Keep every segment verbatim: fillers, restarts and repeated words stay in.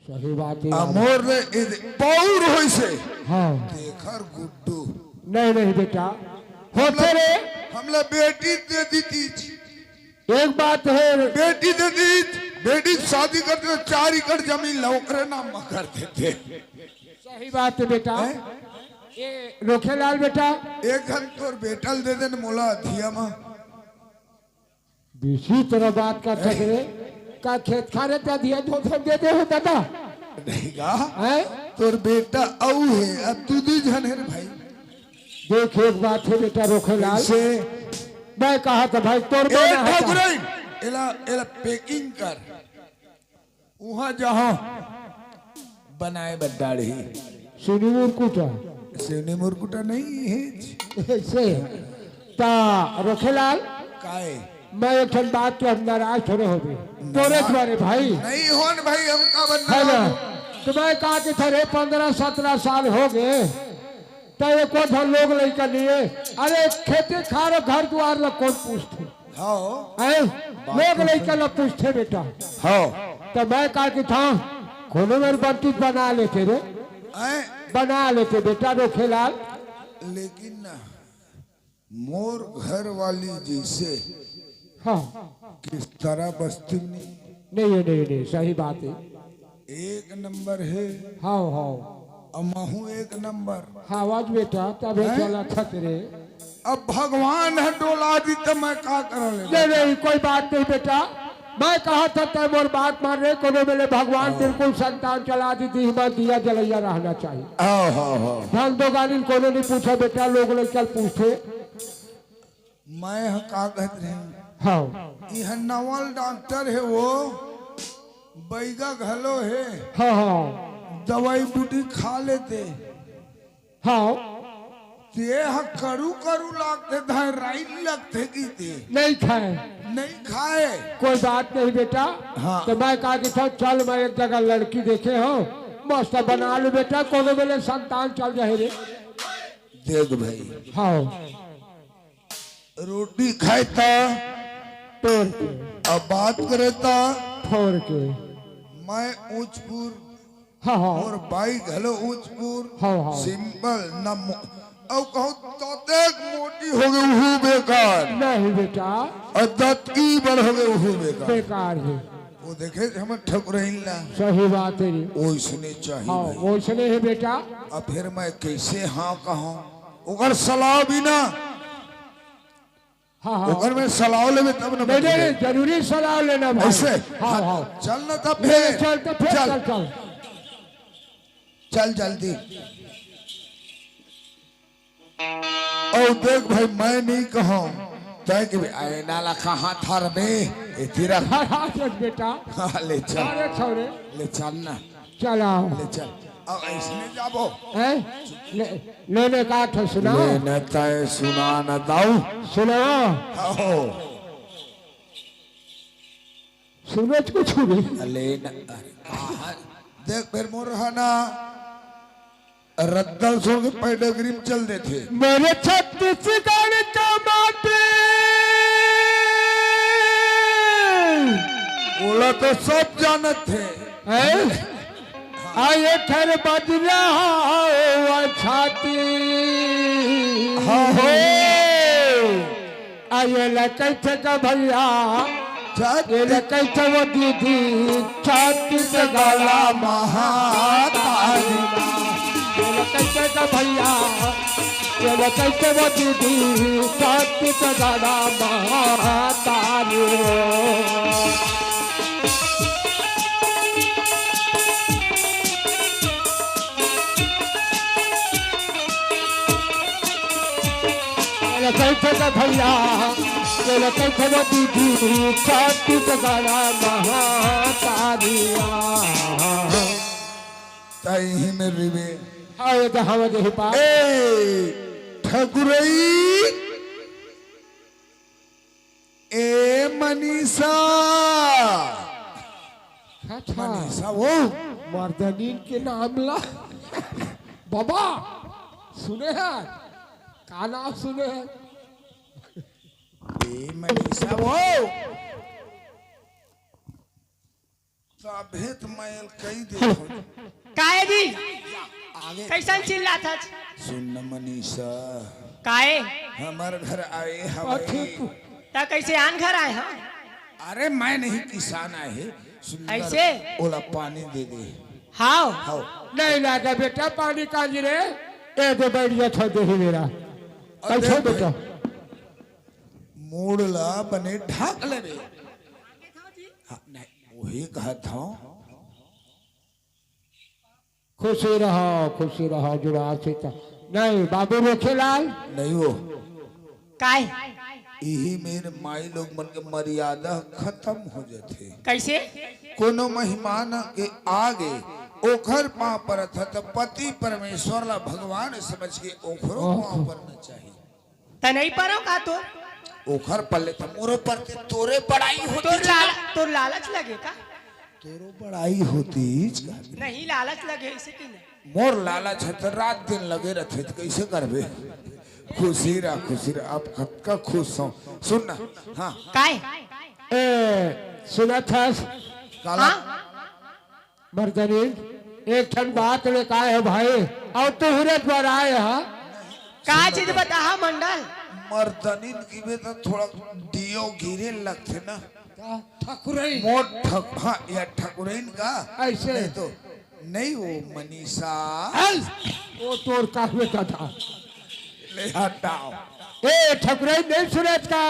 सही बात है। अमोर रे इद-, पौर होइसे। हाँ। तेखर गुड्डू। नहीं, नहीं बेटा। होते रे। हमला बेटी दे दीतीस। एक बात है। बेटी दे दीतीस, बेटी शादी करते तो चार एकड़ जमीन ला ओकरे नाम म कर देते। सही बात है बेटा। हैं? ये रोखेलाल बेटा। एक घन तोर बेटा ल दे देन मोला अधिया म। विचित्र बात का चक्रे, का खेत खारे ते अधिया धोखे दे दे हो दादा? नहीं गा। हैं? तोर बेटा अउ हे, अब तू दी झन हे रे भाई। देख, एक बात है बेटा रोखेलाल। कैसे? मैं कहा था भाई, तोर ए बेटा है का? ठकुराइन, एला, एला packing कर। उहाँ जहाँ बनाए बर डाढ़ही। सिवनी मुरकुटा। सिवनी मुरकुटा नहीं है। से ता रोखेलाल, काय? मैं एक ठन बात के हम नाराज थोड़े होबे। तोरे द्वारे भाई। नहीं होन भाई, हम का बनना है ना? होबे? तो मैं कहा कि थरे पन्द्रह सत्रह साल हो गए, तो ये कोई भर लोग लइका नहीं है। अरे खेती खार घर दुआर ला कौन पूछते? हाँ। हैं? बात लोग तो लइका सही। ला पूछते बेटा। हाँ। तो मैं कहा कि था, कोनो मेरे बंटी बना लेते रे। हैं? बना लेते बेटा रोखेलाल। लेकिन ना, मोर घर वाली जैसे हाँ। किस तरह बस्ती में नहीं। नहीं, नहीं, नहीं, सही बात है। एक नंबर है। हाँ, हाँ। अमहू एक नंबर। हाँ, आज बेटा, तबे हैं? चला छत रे। अब भगवान है डोला दी, तो मैं का कर ले? नहीं, नहीं, कोई बात नहीं बेटा। मैं कहा था, तय मोर बात मान रे, कोनो मेले भगवान हाँ। बिल्कुल संतान चला दी, दी मैं दिया जलैया रहना चाहिए। हाँ, हाँ, हाँ। धन दो गाली कोनो नहीं पूछा बेटा, लोग लइका पूछते। मैं ह का कहत रहे? हाँ। इह नवल डॉक्टर है वो, बैगा घलो है। हाँ, हाँ। दवाई बूटी खा लेते। हाँ। ते ह करू करू लागते, धाय राइल लगते की ते। नहीं खाए। नहीं खाए। कोई बात नहीं बेटा। हाँ। तो मैं कहा कि था, चल मैं एक जगह लड़की देखे हूँ, मस्त बना लूँ बेटा, कोनो मेले संतान चल जाए रे। देख भाई। हाँ। रोटी खाए ता तोड़ के। अब बात करे ता फोड़ के। मैं ऊंचपुर हाँ, हाँ। और बाई घलो ऊंचपुर। हाँ, हाँ। सिंपल न मो-, अब कहूँ ततेक मोटी हो गई, उहू बेकार। नहीं बेटा। और दतकी बड़ हो गई, उहू बेकार। बेकार है। वो देखे हमर ठकुराइन ला। सही बात है जी। ओइसने चाहिए हाँ, भाई। ओइसने है बेटा। अब फिर मैं कैसे हाँ कहूँ? ओकर सलाह बिना, हाँ, हाँ। ओकर में सलाह लेबे तब ना नहीं, नहीं, बनेगे। नहीं, जरूरी सलाह लेना भाई। ऐसे? हाँ, हाँ, हाँ। चल ना तब नहीं, फिर। चल तो फिर, चल। चल, चल। चल जल्दी। अउ देख भाई, मैं नहीं कहूँ, तय के भी आईना ला कहाँ धरबे? एती रख। हाँ, हाँ, देख बेटा। हाँ, ले चल। अरे छोरे। ले चल ना। चलाओ। ले चल। अब ऐसने जाबो। हैं? ले, ले, ले, का ठो सुनाओ। ले न तय सुना न दाऊ। सुनाओ। हो। सुनत कुछ नहीं। ले न, अरे, कहाँ? देख, फिर मोर है ना, रद्दल सुन के पैडगरी में चल देथे। मेरे छत्तीसगढ़ का माटी। ओला तो सब जानत हे। हैं? आए ठर बजरा हो छाती। हाँ, हो। हो। आ ये ले कैसे का भैया, छाती ये ले कैसे वो दीदी, छत्तीसगढ़ महातारी। ये ले कैसे का भैया, ये ले कैसे वो दीदी, छत्तीसगढ़ महातारी। चल कैसे का भैया, चल कैसे वो दीदी, छत्तीसगढ़ महातारिया। ताई ही में रिवे। हाँ, ये तो हम दे ही पा। ए, ठकुरई। ए मनीषा। अच्छा। मनीषा वो। मर्दनीन के नाम ला। बाबा, सुने हैं? का नाम सुने हैं? ए मनीषा वो। अभे त मैं कही दे। काहे जी? आगे कैसन चिल्लात हच? सुन न मनीषा। काहे? हमर घर आए हवई। त कैसे आन घर आए ह? अरे मैं नहीं, किसान आए हे। सुंदर, ऐसे? ओला पानी दे दे। हाव। हाव। नहीं लागे बेटा पानी कांजी रे। ए दे बैठ जा, छोड़ दे ही मेरा। अरे कैसे भाई, बेटा? मूड़ ला बने ढाक ले बे। हाँ, नहीं, वही कहत हूँ। खुशी रहो, खुशी रहो, जुड़ा सीता। नहीं, बाबू रोखेलाल। नहीं वो। काय? इही मेर माई लोग मन के मर्यादा खत्म हो जाथे। कैसे? कोनो मेहमान के आगे ओखर पाँव परत ह, त पति परमेश्वर ला भगवान समझ के ओखरो ओह। पाँव परना चाहिए। त नहीं परो का तोर? ओखर पल्ले त मोरो परते, तोरे बड़ाई होती तोर च लाल-, ना। तोर लालच लगे का? तोरो बड़ाई होती च का? नहीं, लालच लगे इसे कि नहीं? मोर लालच है त रात दिन लगे रहते त कैसे करबे? खुशी रह, खुशी रह, अब कतका खुश हूँ। सुन ना, हाँ। काय? ए, सुनत हस? काला? हाँ? मर्दनीन, एक ठन बात ले काय हे भाई, अउ तुहरे बर आए ह। का चीज बताहा मंडल? मर्दनीन किबे त थोड़ा दियो गिरे लगथे ना। का? ठकुरई। मोट ठक-, हाँ, या ठकुरइन का? ऐसे। नहीं तो, नहीं वो मनीषा। अल, वो तोर का हुए दादा? ले हटाओ। ए, ठकुरई नहीं सुनत का?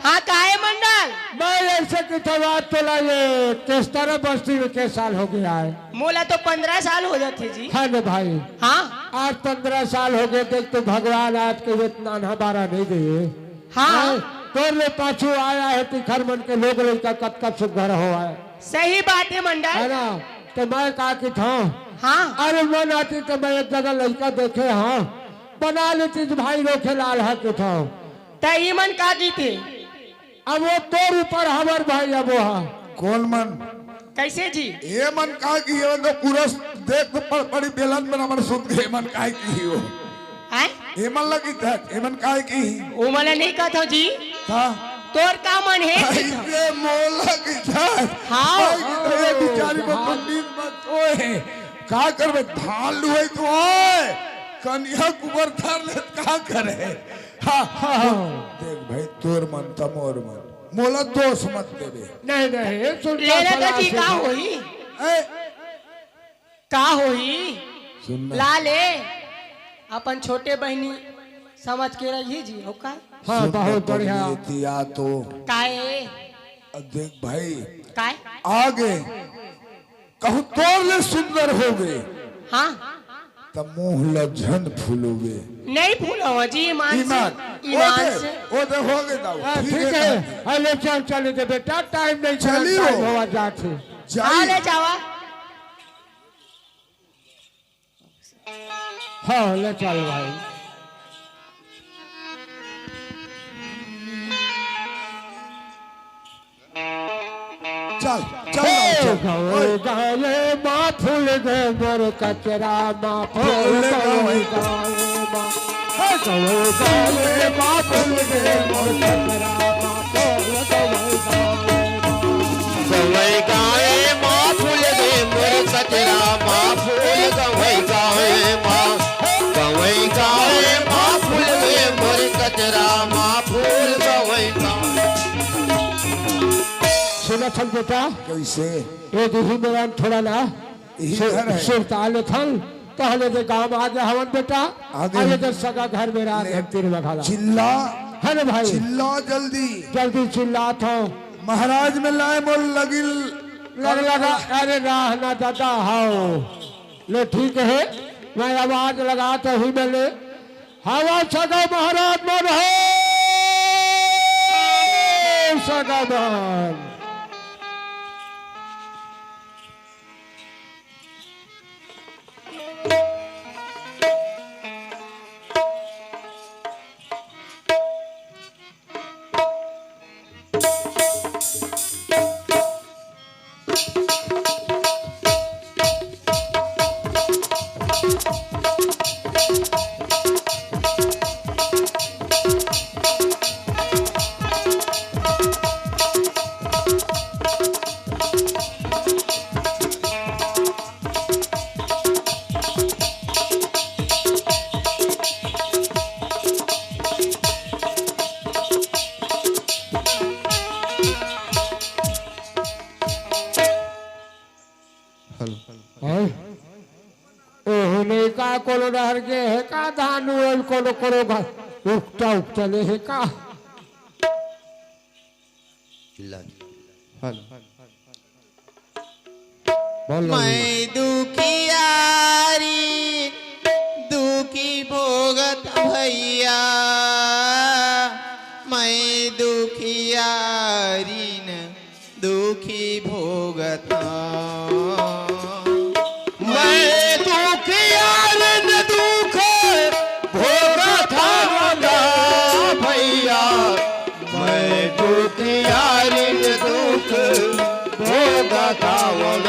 हाँ, काहे मंडल? मैं ऐसे की तो बात तोला ये तेस्तरा बस्ती में के साल हो गया है? मोला तो पन्द्रह साल हो जाथे जी। हाँ न भाई। हाँ। आज पन्द्रह साल हो गए, देख तो भगवान आज के ये नान्हा बारा नहीं दे। हाँ। हाँ, तोर ले पाछू आया है तिखर मन के लोग लइका कतका सुघर हो आए। सही बात है मंडल। है ना? तो मैं का किथौं? हाँ। अरे मन आती तो मैं एक जगह लइका देखे हौं, बना लेती तो भाई रोखेलाल ह किथौं। त ई मन का किथे? अब वो तोर ऊपर हमर भाई अब वो ह। कौन मन? कैसे जी? ये मन का कि ये तो पूरा देख तो पड़, पड़ी बेलन में हमर सुन के ये मन का कि हो। हैं? एमन ला किथस, एमन काय किही? ओ मन ला नहीं कहत हव जी। का? तोर का मन हे? अइसे मोला किथस। हाँ। भाई, ये बिचारी मन तो नींद मत सोए। का करबे? धान लुवई तो होय। कनिहा कुबर धर ले, का करे? हाँ। हाँ। देख भाई, तोर मन त मोर मन। मोला दोष मत देबे। नहीं, नहीं, सुन लेना तो जी, का होही? ए, का होही? सुन ना। ला ले, अपन छोटे बहिनी समझ के रही जी, हो का? हाँ, सुन बहुत ना, बढ़िया। ये दिया तो। काए? अब देख भाई, काय? आगे कहूँ तोर ले सुंदर होगे, हाँ। त मुंह ल झन फूलोगे। नहीं फूलो जी, ईमान से, ईमान। ईमान से। ओ दे, ओ दे, हो गे दाऊ। हाँ, ठीक ठीक है। है। हाँ, ले चल, चल दे बेटा, टाइम नहीं चल, चली टाइम हो। होवा जात है। जाई। हाँ, ले जावा। हाँ, ले चल भाई। चल, चल, हे चल। गवे ओए। गवे मा फूल गे मोर कचरा मा फूल फूल गवे गवे। गवे मा। हे गवे गवे मा फूल गे मोर कचरा मा फूल गवे गवे मा। गवई गाय मा फूल गे मोर कचरा मा फूल गवई गाय मा। गवई गाय मा फूल गे मोर कचरा मा फूल गवई गाय। सुनत हन बेटा, कैसे? ये दिही मेरा थोड़ा ना इही सुर-, घर है। सुरता लेथन, तहले दे गांव में आगे हवन बेटा, आगे। आगे दे सगा घर मेरा ले। घंटी में घाला। चिल्ला, है ना भाई? चिल्ला जल्दी। जल्दी चिल्ला था। महाराज में लाए मोल लगिल। लग लगा, अरे राह ना दादा हाओ। ले ठीक है, मैं आवाज लगात ही में ले। हवा सगा महाराज मन हो, सगा महाराज। हैं? एहू नहीं का कोनो डहर गे हे का धान उड़ल कोनो कोनो घर उगता उगता ले हे का? चिल्ला। हेलो। बोलो। मैं दुखियारी दुखी भोगत भैया, मैं दुखियारी न दुखी भोगत। मैं दुखियारी न दुख भोगत हवं भैया, मैं दुखियारी न दुख भोगत हवं।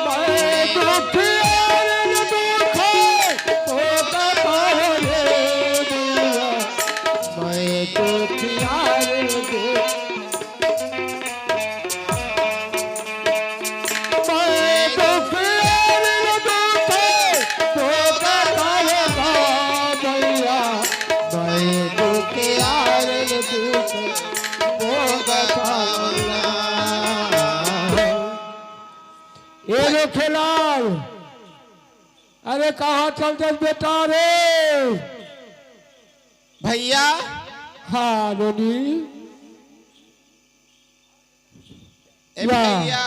मैं दुखियारी न दुख भोगत हवं भैया, मैं दुखियारी न दुख ए रोखेलाल, अरे कहाँ चल दे बेटा रे? भैया। हाँ नोनी। ए भैया,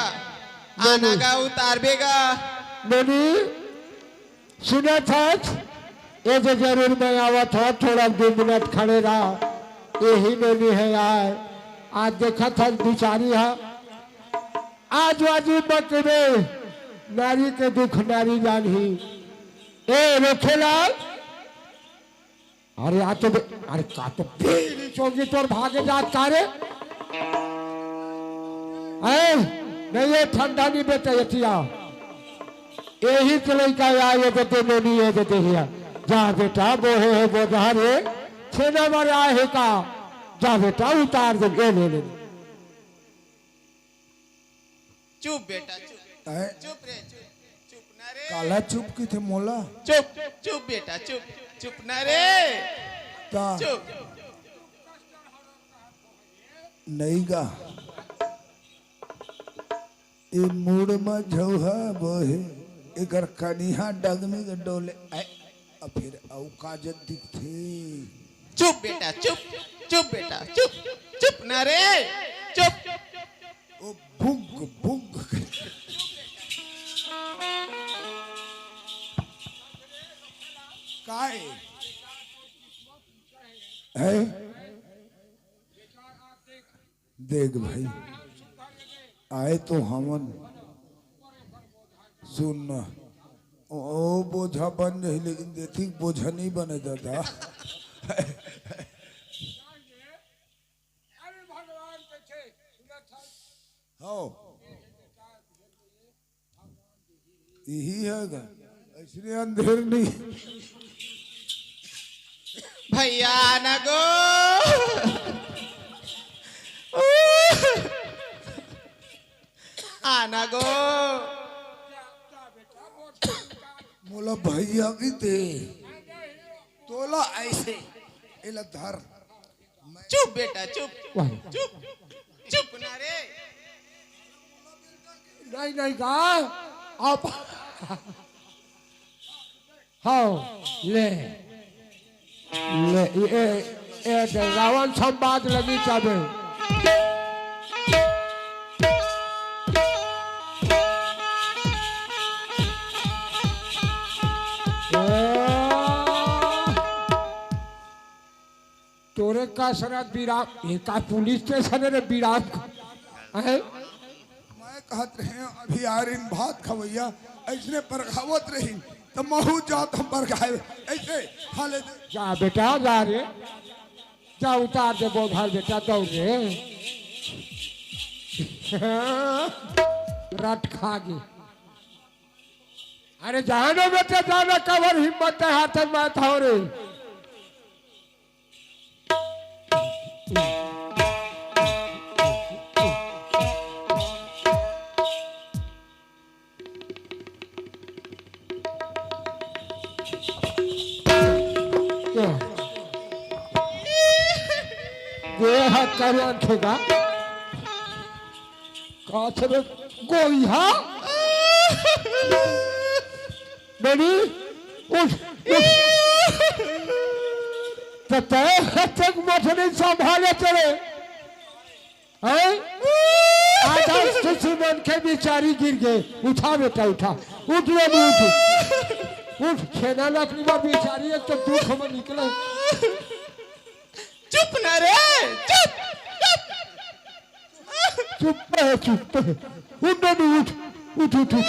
आना गा उतारबे गा। नोनी सुनत हस, ए जे जरूर मैं आवत हव, थोड़ा दो मिनट खड़े रहा। यही नोनी है आय, आज देखत हस बिचारी है, आज वाजिब बतबे, नारी के दुख नारी जानही। ए रोखेलाल, अरे आ तो बे-, अरे का तो बेरी चौकी तोर भागे जात का रे? हैं? नहीं ये ठंडा नहीं बेटा एतिया। यही के लइका या ये तो ते नोनी ये तो ते हिया। जा बेटा बोहे है बोझा रे। छेना मारे आए है का? जा बेटा उतार दे ए ले ले। चुप बेटा चुप। चुप रे चुप। चुप ना रे। काला चुप किथे मोला? चुप चुप बेटा चुप। चुप ना रे। ता चुप। नहीं गा। ए मूड़ म झौहा बोहे, एकर कनिहा डगमी के डोले। आय, आ फिर अउ काजत दिखथे। चुप बेटा चुप। चुप बेटा चुप। चुप ना रे। चुप। ओ बुग बुग। काय है? देख भाई, आए तो हमन सुन न, ओ बोझा बन जाही, लेकिन देथिक बोझा नहीं बने दादा। हाँ, यही है गा, ऐसने अंधेर नहीं। भैया आना गो। आना गो। मोला भैया की दे, तोला ऐसे एला धर। चुप बेटा चुप। चुप। चुप ना रे। नहीं नहीं गा। आप हाँ ले। ले ए ए ए रावण संवाद लगी चाबे। तोरे का सरा विराम, ये का पुलिस स्टेशन है रे विराम? हैं? मैं कहत रहे अभी आरिन भात खवैया ऐसने परघावत रही तो महू जात हम परघाए ऐसे खा ले। जा बेटा जा रे, जा उतार दे बोझा बेटा दौड़ रे। रट खा गे। अरे जानो बेटा जानो, कबर हिम्मत है हाथ में था रे। ये हाथ करो अंठे का। काछ रे कोई हा? बेटी, उठ, उठ। त तैं तक मत नहीं संभाले तेरे। हैं? आज आज किसी मन के बिचारी गिर गए। उठा बेटा, उठा। उठ बेटी, उठ। उठ, छेना लकड़ी में बिचारी एक तो दुख में निकले। चुप ना रे, चुप, चुप। चुप है, चुप है। उठ बेटी, उठ। उठ, उठ, उठ।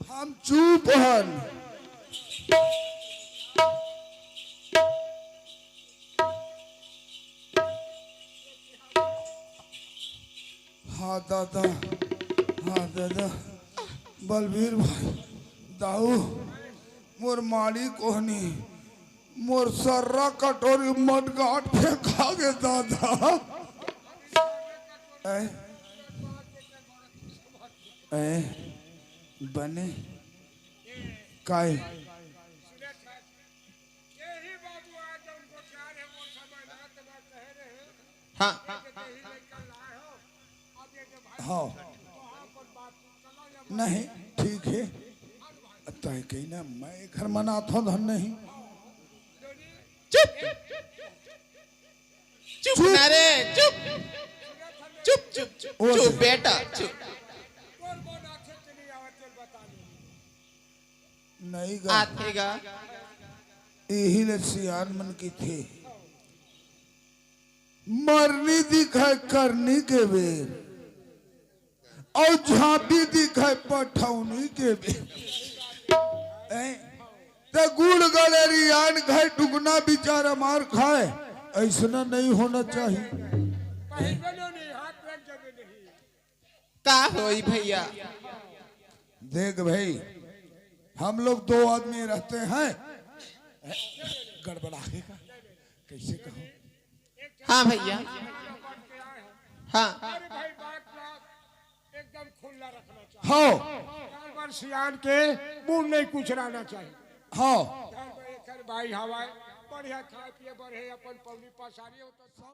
हम चुप हन। हाँ दादा, हाँ दादा, बलबीर भाई, दाऊ, मोर माड़ी कोहनी, मोर सर्रा कटोरी मटगाट फेंका गे दादा। ऐ, ऐ, बने, काय? हाँ। हाँ। नहीं, ठीक है। तय कही ना, मैं घर मनात हूँ धन नहीं। चुप। चुप ना रे, चुप। चुप, चुप, चुप, ओ चुप, जी। बेटा, चुप। नहीं गा। आथे गा। यही ले सियान मन की थे। मरनी दिखय करनी के बेर, अउ झांपी दिखय पठौनी के बेर। ऐं? त गुड़ गलेरी आन खाय, टुकना बिचारा मार खाय, अइसना नहीं होना चाहिए। का होई भैया? देख भाई, हम लोग दो आदमी रहते हैं, गड़बड़ा के का? कैसे कहूँ? हाँ भैया, हाँ। अरे भाई, बात ना एकदम खुला रखना चाहिए। हाँ। बार बार सियान के मुंह नहीं कुछ रहना चाहिए। हाँ। घर में एक भाई हवाए, बढ़िया खाए पिए, बढ़े अपन पौनी पसारी हो तो सब